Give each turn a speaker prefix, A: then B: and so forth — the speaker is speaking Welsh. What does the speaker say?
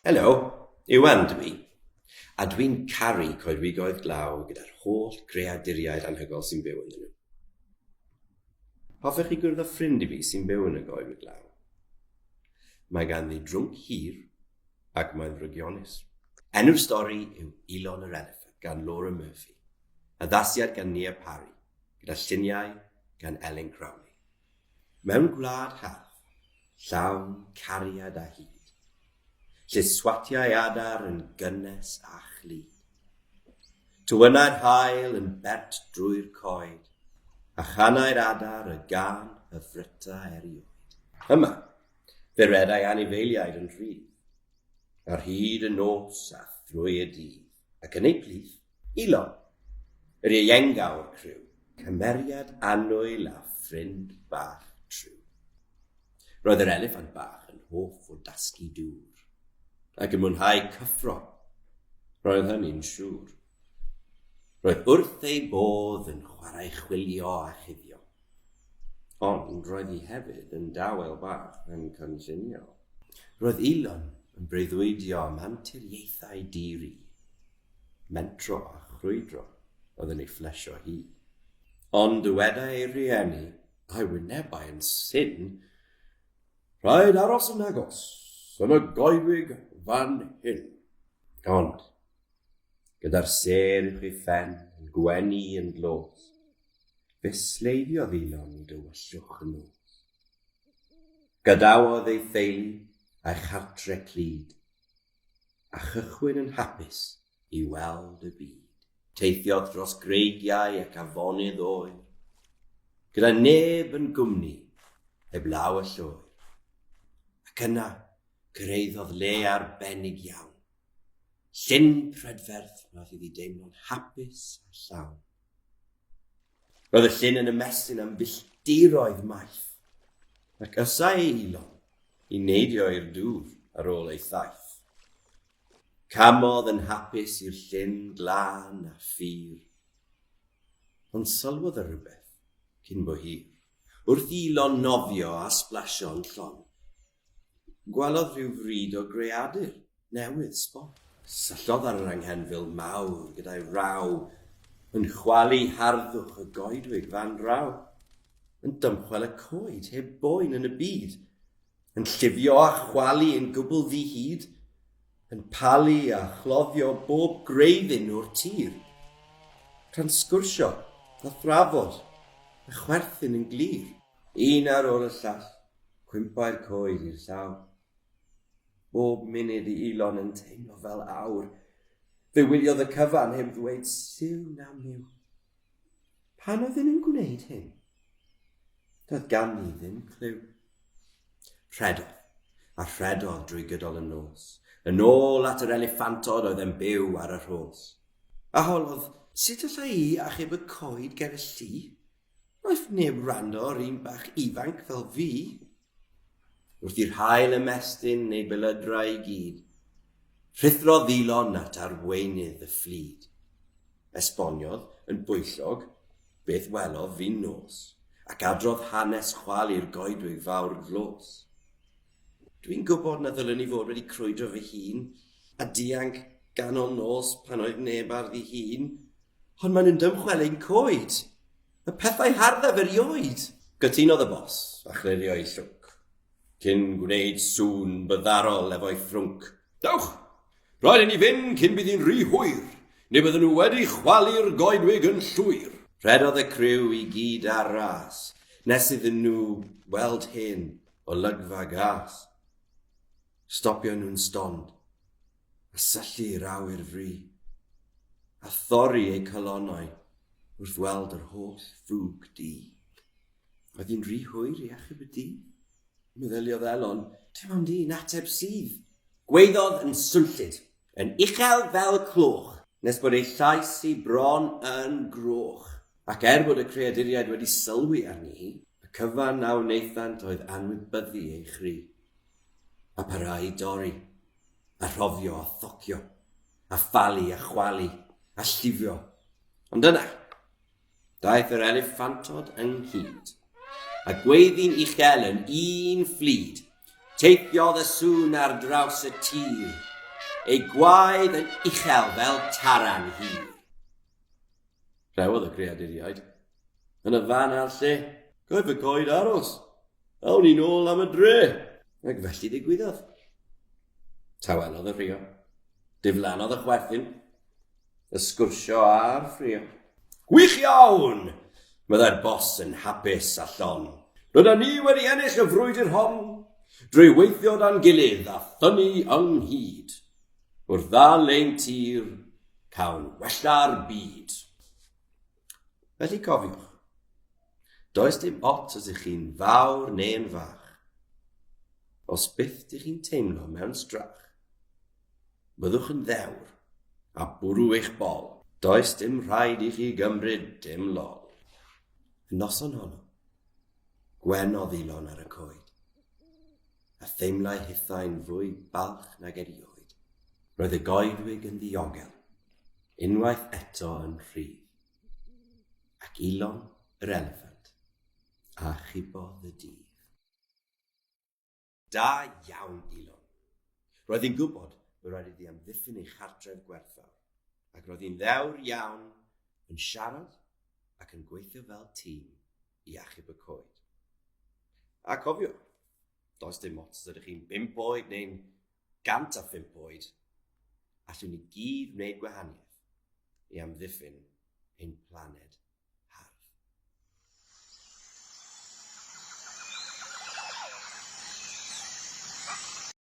A: Helo, Iwan dwi, a dwi'n caru coedwigoedd glaw gyda'r holl greaduriaid anhygoel sy'n byw ynddyn nhw. Hoffech chi gwrdd â ffrind i fi sy'n byw yn y goedwig law? Mae ganddi drwnc hir ac mae'n ddrygionus. Enw'r stori yw Elon yr Eliffant gan Laura Murphy, addasiad gan Nia Parry, gyda lluniau gan Elin Crowley. Mewn gwlad hardd, llawn cariad a hud, lle swatiai adar yn gynnes a chlyd. Tywynnai'r haul yn bert drwy'r coed, a chanai'r adar y gân hyfryta erioed. Yma, fe redai anifeiliaid yn rhydd, ar hyd y nos a thrwy y dydd, ac yn eu plith, Elon, yr ieuenga o'r criw, cymeriad annwyl a ffrind bach triw. Roedd yr eliffant bach yn hoff o dasgu dŵr, ac yn mwynhau cyffro, roedd hynny'n siŵr. Roedd wrth ei bodd yn chwarae chwilio a chuddio. Ond roedd hi hefyd yn dawel bach yn cynllunio. Roedd Elon yn breuddwydio am anturiaethau di-ri. Mentro a chrwydro oedd yn ei phlesio hi. Ond dywedai ei rhieni, a'i wynebau yn syn, Rhaid aros yn agos yn y goedwig fan hyn. Ond, gyda'r sêr uwch ei phen yn gwenu yn dlos, fe sleifiodd Elon i dywyllwch y nos. Gadawodd ei theulu a'i chartre clyd, a chychwyn yn hapus i weld y byd. Teithiodd dros greigiau ac afonydd oer, gyda neb yn gwmni heblaw y lloer. Ac yna cyrhaeddodd le arbennig iawn, llyn prydferth wnaeth iddi deimlo'n hapus a llawn. Roedd y llyn yn ymestyn am filltiroedd maith, ac ysai ei Elon i neidio i'r dŵr ar ôl ei thaith. Camodd yn hapus i'r llyn glân a phur. Ond sylwodd ar rywbeth cyn bo hir. Wrth i Elon nofio a sblasio'n llon, Gwelodd rhyw fryd o greadur newydd sbon. Syllodd ar yr anghenfil mawr gyda'i raw yn chwalu harddwch y goedwig fan draw, yn dymchwel y coed heb boen yn y byd, yn llifio a chwalu yn gwbl ddi-hid, yn palu a chloddio bob gwreiddyn o'r tir, tra'n sgwrsio a thrafod a chwerthin yn glir. Un ar ôl y llall, cwympai'r coed i'r llawr. Bob munud i Elon yn teimlo fel awr. Fe wyliodd y cyfan heb ddweud siw na miw. Pan oedden nhw'n gwneud hyn? Doedd ganddi ddim cliw. Rhedodd, a rhedodd drwy gydol y nos, yn ôl at yr eliffantod oedd yn byw ar y rhos. A holodd, sut alla i achub y coed ger y lli? Wnaeth neb wrando ar un bach ifanc fel fi. Wrth i'r haul ymestyn ei belydrau i gyd, rhuthrodd Elon at arweinydd y fflyd. Esboniodd, yn bwyllog, beth welodd fin nos, ac adrodd hanes chwalu'r goedwig fawr dlos. Dwi'n gwybod na ddylwn i fod wedi crwydro fy hun, a dianc ganol nos pan oedd neb ar ddihun, Ond maen nhw'n dymchwel ein coed. Y pethau harddaf erioed! Cytunodd y bos a chlirio'i llwnc, cyn gwneud sŵn byddarol efo'i thrwnc. Dewch! Rhaid i ni fynd cyn bydd hi'n rhy hwyr, neu bydden nhw wedi chwalu'r goedwig yn llwyr. Rhedodd y criw i gyd ar ras, nes iddyn nhw weld hen olygfa gas. Stopion nhw'n stond, a syllu i'r awyr fri, a thorri eu calonnau wrth weld yr holl fwg du. Oedd hi'n rhy hwyr i achub y dydd? Meddyliodd Elon, dim ond un ateb sydd. Gwaeddodd yn swnllyd, yn uchel fel cloch, nes bod ei llais hi bron yn groch. Ac er bod y creaduriaid wedi sylwi arni hi, y cyfan a wnaethant oedd anwybyddu ei chri, a parhau i dorri. a rhofio a thocio, a phalu a chwalu, a llifio. Ond yna, daeth yr eliffantod ynghyd, a gweiddi'n uchel yn un fflyd. Teithiodd y sŵn ar draws y tir. Ei gwaedd yn uchel fel taran hir. Rhewodd y creaduriaid. Yn y fan a'r lle, caiff y coed aros. Awn ni nôl am y dre. Ac felly ddigwyddodd. Tawelodd y rhio. Diflannodd y chwerthin. Y sgwrsio a'r ffrio. Gwych iawn! Meddai'r bos yn hapus a llon. Rydyn ni wedi ennill y frwydr hon drwy weithio dan gilydd a thynnu ynghyd. Wrth ddal ein tir, cawn wella'r byd. Felly cofiwch, does dim ots os ych chi'n fawr neu'n fach. Os byth dych chi'n teimlo mewn strach, byddwch yn ddewr a bwrw eich bol. Does dim rhaid i chi gymryd dim lol. Y noson honno, gwenodd Elon ar y coed, a theimlai hithau'n fwy balch nag erioed. Roedd y goedwig yn ddiogel, unwaith eto yn rhydd, ac Elon yr eliffant a achubodd y dydd. Da iawn, Elon. Roedd hi'n gwybod bod rhaid iddi amddiffyn ei chartref gwerthfawr, ac roedd hi'n ddewr iawn yn siarad ac yn gweithio fel tîm i achub y coed. A cofiwch, does dim ots os ydych chi'n 5 oed neu'n 105 oed, allwn ni gyd wneud gwahaniaeth i amddiffyn ein planed.